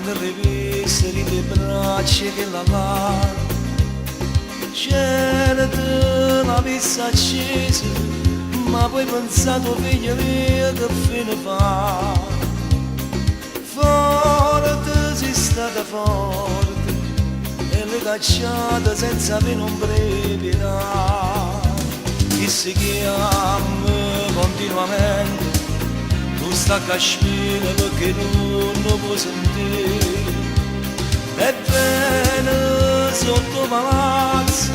Quando l'hai vista dint' 'e braccia 'e chella là, Certo l'avesse accisa, ma poi pensato 'o figlio mio che fine fa. Forte si' stata forte e l'hai cacciata senza avè n'ombra 'e pietà. Chi si chiamma continuamente, tu sta a spina perché nun 'o può sentì. E vene sotto 'o palazzo,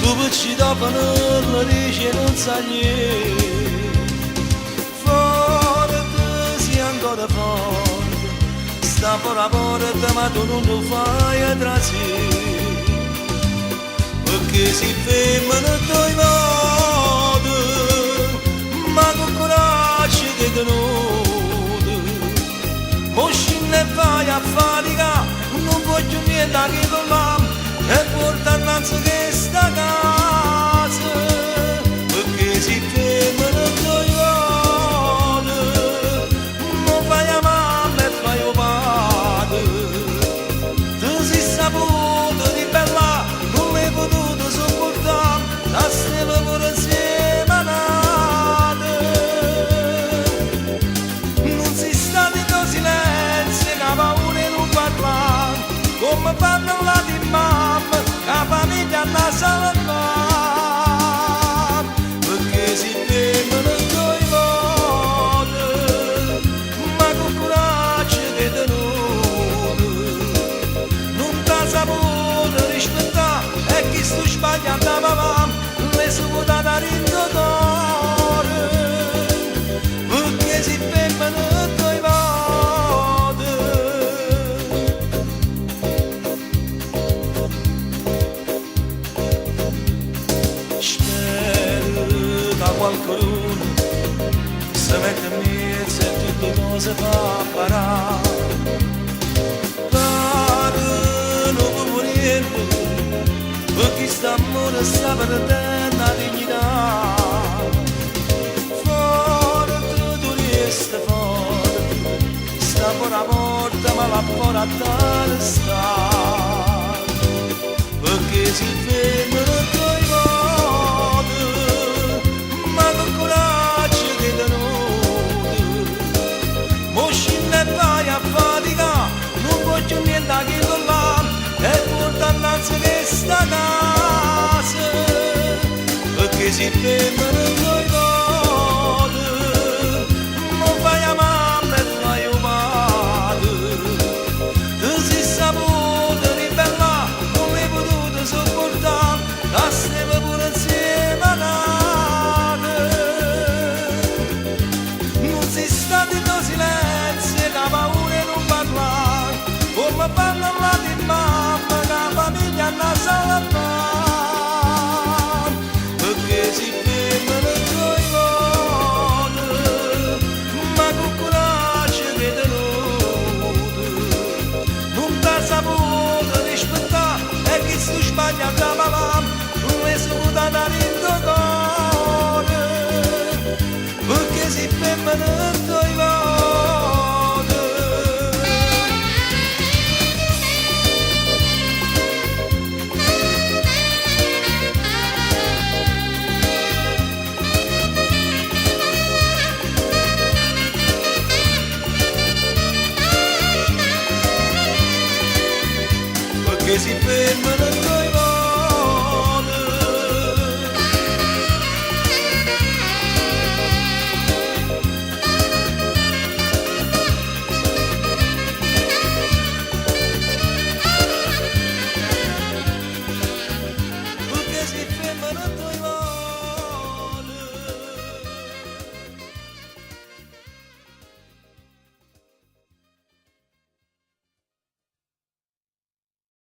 tu pe dopo le dici nun saglì. Forte, si' ancora forte, sta fore 'a porta ma tu nun 'o faje trasì. Perché si' femmena doje vote, ma cu coraggio ch'e tenuto. Mo scinne e vai a faticà, nun vuò cchiù niente 'a chillo là, e puorte annanze chesta casa. Perché si' femmena doje vote, mo fai 'a mamma e fai 'o padre. Te si' saputa ribellà, nun l'hai potuto sopportà, ca steva pure insieme a n'ato. Nun si' stata int' 'o silenzio, cu 'a paura 'e nun parlà, comme fanno ll'ati mamme, che 'a famiglia hanno salvà. Perché si' femmena doje vote, ma cu coraggio ch'e tenuto. Nun t'ha saputo rispettà e chistu sbaglio adda pavà, l'hai svuotata 'a dint' 'o core. Perché si' femmena doje vote. Spero che qualcuno se mette in mezzo e tutte cose fa parà. Pare nu puveriello, per chi st'amore sta perdendo 'a dignità. Forte, tu rieste forte, sta fore 'a porta ma là fore adda sta. Perché si' femmena doje vote, ma cu coraggio ch'e tenuto. Mo scinne e vai a faticà, nun vuò cchiù niente 'a chillo là, e puorte annanze chesta casa. Perché si' femmena doje vote, mo fai 'a mamma e fai 'o padre. Te si' saputa ribellà, nun l'hai potuto sopportà, ca steva pure insieme a n'ato. Nun si' stata int' 'o silenzio, cu 'a paura 'e nun parlà, comme fanno ll'ati mamme, che 'a famiglia hanno salvà. Perché si' femmena doje vote, ma cu coraggio ch'e tenuto. Nun t'ha saputo rispettà e chistu sbaglio adda pavà, l'hai svuotata 'a dint' 'o core. Perché si' femmena doje vote. Perché si' femmena